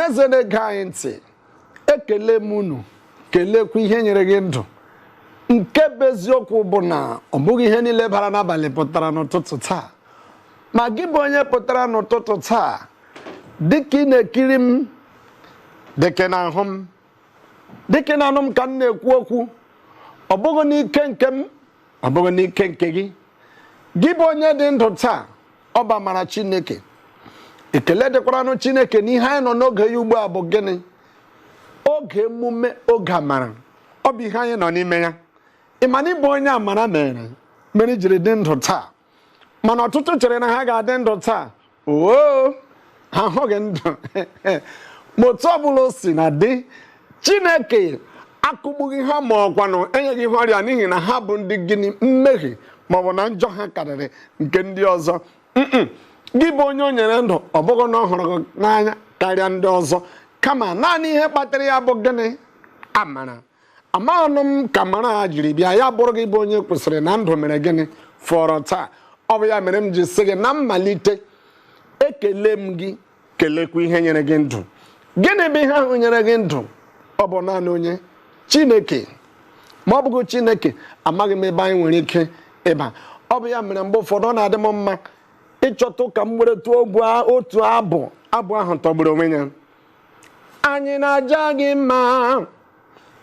Ọhaneze na-ege anyị ntị, ekele m unu, kelekwa ihe nyere gị ndụ. Nke bụ eziokwu bụ na ọ bụghị ihe niile bara n'abalị pụtara n'ụtụtụ taa. Ma gị bụ onye pụtara n'ụtụtụ taa, dịka ị na-ekiri m, dịka ị na-ahụ m, dịka ị na-anụ m ka m na-ekwu okwu, ọ bụghị n'ike nke m, ọ bụghị n'ike nke gị. Gị bụ onye dị ndụ taa, ọ bụ amara Chineke. Ekele dịkwaranụ Chineke n'ihe anyị nọ n'oge ya ugbu a bụ gịnị? Oge emume, oge amara. Ọ bụ ihe anyị nọ n'ime ya. Ị ma na ịbụ onye amara mere jiri dị ndụ taa? Mana ọtụtụ chere na ha ga-adị ndụ taa, oo, ha ahụghị ndụ. Ma otu ọbụla o si na dị, Chineke akụgbughị ha ma ọkwanụ enyeghị ha ọrịa n'ihi na ha bụ ndị gịnị mmehie maọbụ na njọ ha karịrị nke ndị ọzọ. Gị bụ onye o nyere ndụ, ọ bụghị na ọ hụrụ gị n'anya karịa ndị ọzọ, kama naanị ihe kpatara ya bụ gịnị? Amara. Amaghị m ka amara ha jiri bịa ya bụrụ gị bụ onye kwesịrị na ndụ mere gịnị fọrọ taa. Ọ bụ ya mere m ji sị gị na mmalite, ekele m gị, kelekwa ihe nyere gị ndụ. Gịnị bụ ihe ahụ nyere gị ndụ? Ọ bụ naanị onye Chineke. Ma ọ bụghị Chineke, amaghị m ebe anyị nwere ike ịba. Ọ bụ ya mere mgbe ụfọdụ ọ na-adị m mma ịchọta ka m were tụọ ogbu otu abụ. Abụ ahụ tọgburu onwe ya. Anyị na-aja gị mma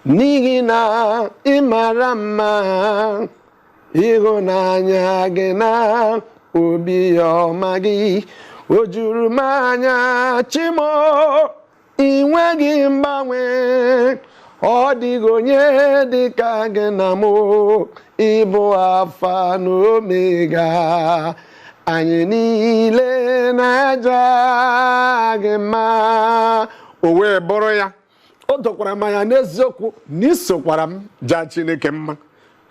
n'ihi na ị mara mma, ịhụnanya gị na obi ọma gị o juru m anya. Chimo, ị nweghị mgbanwe, ọ dịghị onye dị ka gị na mụ. Ịbụ Alfa na Omega, anyị niile na-aja gị mma. O wee bụrụ ya, o dokwara m anya n'eziokwu na isokwara m jaa Chineke mma,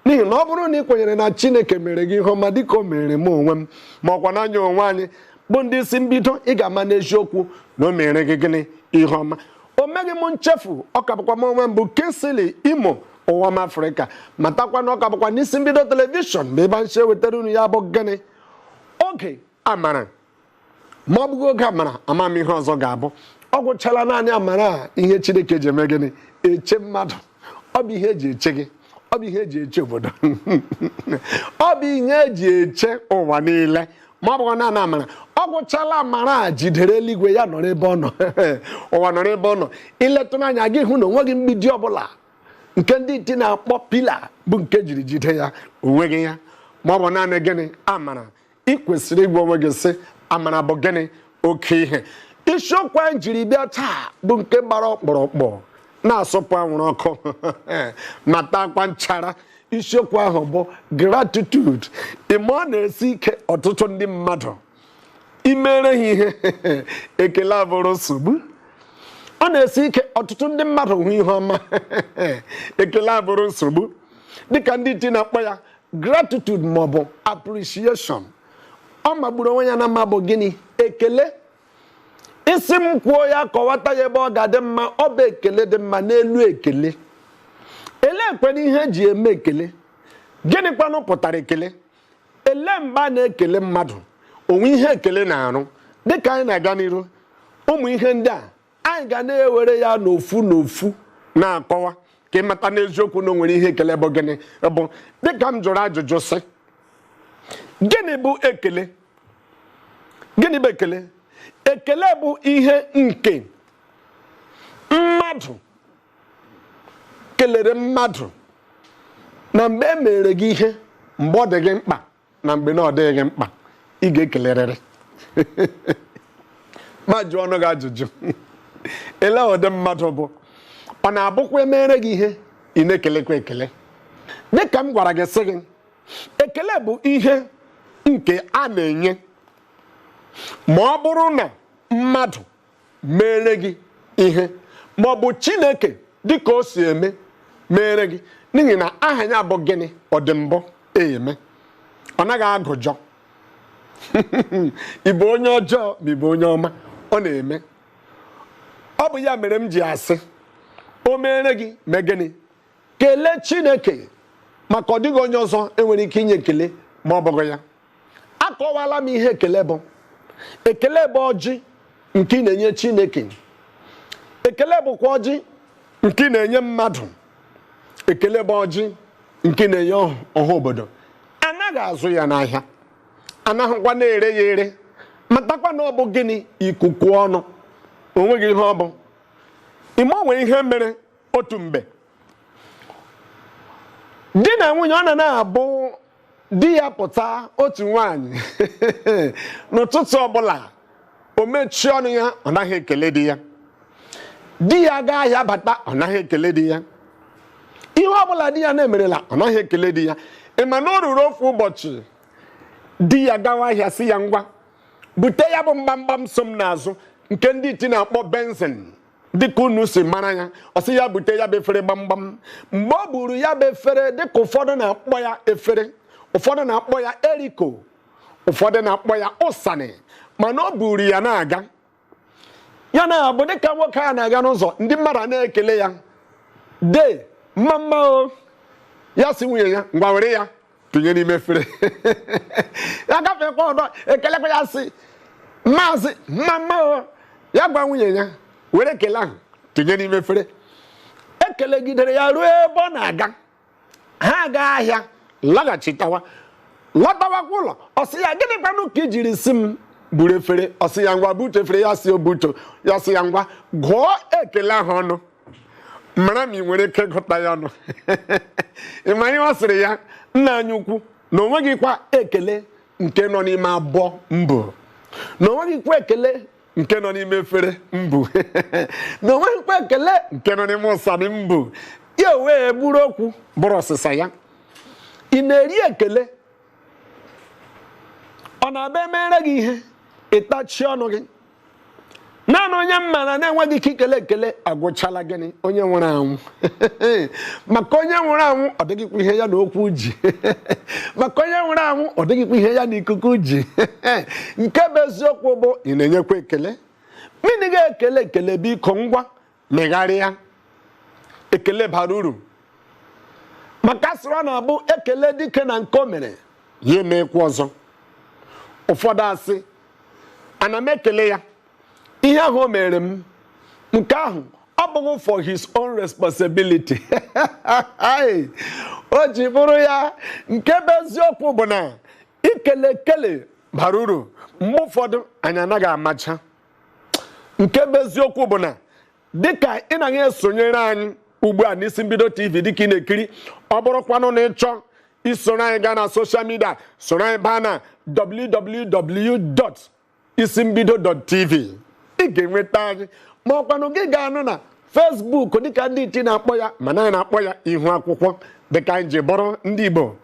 n'ihi na ọ bụrụ na ị kwenyere na Chineke mere gị ihe ọma dịka o mere m onwe m, ma ọkwa n'anya onwe anyị bụ ndị isi mbido, ị ga-ama n'eziokwu na o mere gị gịnị? Ihe ọma. O meghị m nchefu. Ọ ka bụkwa m onwe m bụ Kingsley Imo ụwa m Afrịka. Matakwa na ọ ka bụkwa n'isi mbido television ma ebe nche wetara unu ya bụ gịnị? Oge amara. Ma ọ bụghị oge amara, ama m ihe ọzọ ga-abụ. Ọ gwụchala naanị amara a, ihe Chineke ji eme gịnị? Eche mmadụ. Ọ bụ ihe eji eche gị, ọ bụ ihe eji eche obodo, ọ bụ ihe eji eche ụwa niile. Ma ọ bụghị naanị amara, ọ gwụchala amara a jidere eluigwe ya nọrọ ebe ọ nọ, ụwa nọrọ ebe ọ nọ. Iletụ anya gị hụ na onweghị mgbidi ọbụla nke ndị iti na-akpọ pillar bụ nke jiri jide ya, onweghị ya. Ma ọ bụ naanị gịnị? Amara. Ị kwesịrị ịgwa onwe gị sị, amara bụ gịnị? Oke ihe. Isiokwu anyị jiri bịa taa bụ nke gbara ọkpụrụkpụ, na-asụpụ anwụrụ ọkụ ma takwa nchara. Isiokwu ahụ bụ gratitude. Ịma ọ na-esi ike ọtụtụ ndị mmadụ imere ha ihe, ekele abụrụ nsogbu. Ọ na-esi ike ọtụtụ ndị mmadụ hụ ihe ọma, ekele abụrụ nsogbu. Dịka ndị iti na-akpọ ya gratitude maọbụ appreciation, ọ magburu onwe ya na mma. Bụ gịnị ekele? Isi m kwuo ya, kọwata ya ebe ọ ga-adị mma. Ọ bụ ekele dị mma n'elu ekele. Ele ekwena ihe eji eme ekele? Gịnị kwanụ pụtara ekele? Ele mgbe a na-ekele mmadụ? Onwe ihe ekele na-arụ? Dịka anyị na-aga n'iru, ụmụ ihe ndị a anyị ga na-ewere ya n'ofu n'ofu na-akọwa ka ịmata n'eziokwu na o nwere ihe ekele bụ. Gịnị bụ? Dịka m jụrụ ajụjụ sị, gịnị bụ ekele? Gịnị bụ ekele? Ekele bụ ihe nke mmadụ kelere mmadụ na mgbe e mere gị ihe, mgbe ọ dị gị mkpa na mgbe na ọ dịghị gị mkpa, ị ga-ekelerịrị. Ma jụọ ọnụ gị ajụjụ, ele ụdị mmadụ bụ ọ na-abụkwa emere gị ihe, ị na-ekelekwa ekele? Dịka m gwara gị sị gị, ekele bụ ihe nke a na-enye ma ọ bụrụ na mmadụ mere gị ihe, ma ọ bụ Chineke dịka o si eme mere gị, n'ihi na aha ya bụ gịnị? Ọdịmbụ eme. Ọ naghị agụjọ ị bụ onye ọjọọ ma ị bụ onye ọma, ọ na-eme. Ọ bụ ya mere m ji asị, o mere gị, mee gịnị? Kelee Chineke, maka ọ dịghị onye ọzọ enwere ike inye ekele ma ọ bụghị ya. Akọwala m ihe ekele bụ. Ekele bụ ọjị nke ị na-enye Chineke. Ekele bụkwa ọjị nke ị na-enye mmadụ. Ekele bụ ọjị nke na-enye ọha obodo. Anaghị azụ ya n'ahịa, anaghịkwa na-ere ya ere. Matakwa na ọ bụ gịnị? Ikuku ọnụ. O nweghị ihe ọ bụ. Ime onwe ihe mere otu mgbe di na nwunye, ọ na na-abụ di ya pụta, otu nwaanyị n'ụtụtụ ọbụla o mechie ọnụ ya, ọ naghị ekele di ya. Di ya gaa ahịa bata, ọ naghị ekele di ya. Ihe ọbụla di ya na-emerela, ọ naghị ekele di ya. Ị ma na o ruru ofu ụbọchị, di ya gawa ahịa, si ya ngwa, bute ya bụ mgbamgbam so m n'azụ, nke ndị iti na-akpọ benzin dịka unu si mara ya. Ọ sị ya bute ya bụ efere gbamgbam. Mgbe o buru ya bụ efere, dịka ụfọdụ na-akpọ ya efere, ụfọdụ na-akpọ ya eriko, ụfọdụ na-akpọ ya ụsani, mana o buru ya na-aga, ya na-abụ dịka nwoke a na-aga n'ụzọ, ndị mmadụ a na-ekele ya, "De mma mma o." Ya si nwunye ya, "Ngwa, were ya tụnye n'ime efere." Ya gafekwa ọdọ, ekelekwa ya, sị, "Maazị, mma mma o." Ya gwa nwunye ya, "Were ekele ahụ tụnye n'ime efere." Ekelegidere ya ruo ebe ọ na-aga. Ha gaa ahịa, laghachitawa, lọtawakwa ụlọ, ọ sị ya, "Gịnị kwanụ ka i jiri si m buru efere?" Ọ sị ya, "Ngwa, butu efere." Ya si o buto. Ya sị ya, "Ngwa, gụọ ekele ahụ ọnụ, mara ma ị nwere ike ịgụta ya ọnụ." Ị ma ihe ọ sịrị ya? "Nna anyị ukwu, na o nweghịkwa ekele nke nọ n'ime abụọ mbụ, na o nweghịkwa ekele nke nọ n'ime efere mbụ, na o nweghịkwa ekele nke nọ n'ime ụsarị mbụ." Ya wee buru okwu bụrụ ọsịsa ya. Ị na-eri ekele? Ọ na-abịa emere gị ihe, ịtachi ọnụ gị? Naanị onye m mara na-enweghị ike ikele ekele agwụchala gịnị? Onye nwụrụ anwụ. Maka onye nwụrụ anwụ, ọ dịghịkwa ihe ya na okwu ji. Maka onye nwụrụ anwụ, ọ dịghịkwa ihe ya na ikuku ji. Nke bụ eziokwu bụ, ị na-enyekwa ekele? Mmiri ga-ekele ekele, biko ngwa, megharịa. Ekele bara uru, maka asịrị ọ na-abụ ekele dike na nke o mere ya, emekwa ọzọ. Ụfọdụ asị, "Ana m ekele ya ihe ahụ o mere m." Nke ahụ ọ bụghị for his own responsibility o ji bụrụ ya. Nke bụ eziokwu bụ na ikele ekele bara uru. Mgbe ụfọdụ anyị anaghị amacha. Nke bụ eziokwu bụ na dịka ị naghị esonyere anyị ugbu a n'Isi Mbido TV, dịka ị na-ekiri, ọ bụrụkwanụ na ịchọ isoro anyị gaa na social media, soro anyị baa na www.isimbido.tv, ị ga-enweta anyị. Ma ọkwanụ gị ga-anụ na Facebook, dịka ndị iti na-akpọ ya, mana anyị na-akpọ ya ihu akwụkwọ, dịka anyị ji bụrụ ndị Igbo.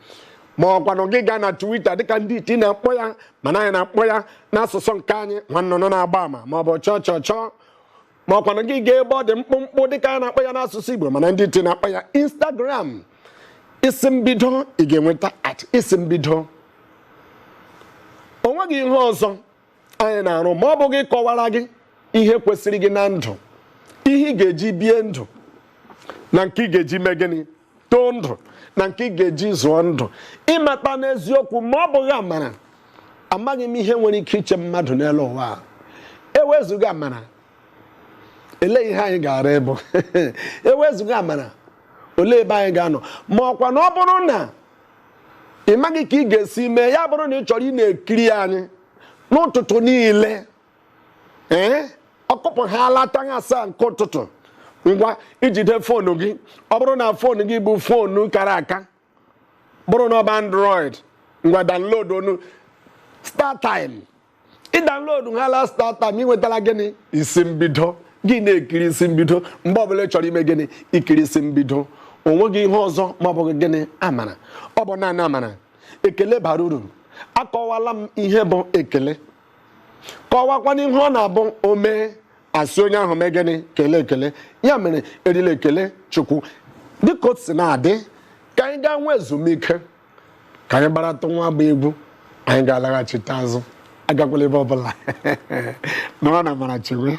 Ma ọkwanụ gị gaa na Twitter, dịka ndị iti na-akpọ ya, mana anyị na-akpọ ya n'asụsụ nke anyị, nwa nnụnụ na-agba ama, ma ọ bụ chọọ chọọ chọọ. Ma ọkwanụ gị gaa ebe ọ dị mkpụmkpụ, dịka a na-akpọ ya n'asụsụ Igbo, mana ndị iti na-akpọ ya Instagram, Isi Mbido, ị ga-enweta @isimbido. O nweghị ihe ọzọ anyị na-arụ ma ọ bụghị kọwara gị ihe kwesịrị gị na ndụ, ihe ị ga-eji bie ndụ, na nke ị ga-eji mee gịnị, too ndụ, na nke ị ga-eji zụọ ndụ. Ịmata n'eziokwu, ma ọ bụghị amara, amaghị m ihe nwere ike iche mmadụ n'elu ụwa a. Ewezụga amara, elee ihe anyị ga-ara ịbụ? Ewezụga amara, olee ebe anyị ga-anọ? Ma ọkwa na ọ bụrụ na ị maghị ka ị ga-esi mee ya, bụrụ na ị chọrọ ị na-ekiri anyị n'ụtụtụ niile, ee, ọkụpụ ha alataghị 7 nke ụtụtụ, ngwa, ijide foonu gị. Ọ bụrụ na foonu gị bụ foonu kara aka, bụrụ na ọ bụ Android, ngwa, download onu StarTime. Ị download ha la StarTime, ị nwetara gịnị? Isi Mbido. Gị na-ekiri Isi Mbido mgbe ọbụla ị chọrọ ime gịnị? Ikiri Isi Mbido. O nweghị ihe ọzọ ma ọ bụghị gịnị? Amara. Ọ bụ naanị amara. Ekele bara uru. Akọwala m ihe bụ ekele, kọwakwana ihe ọ na-abụ o mee, asị onye ahụ mee gịnị? Kelee ekele. Ya mere, erila ekele Chukwu. Dịka o si na-adị, ka anyị gaa nwee ezumike, ka anyị gbaratụ nwa agba egwu. Anyị ga-alaghachite azụ. Agakwala ebe ọbụla, nọrọ na amara. Chewe.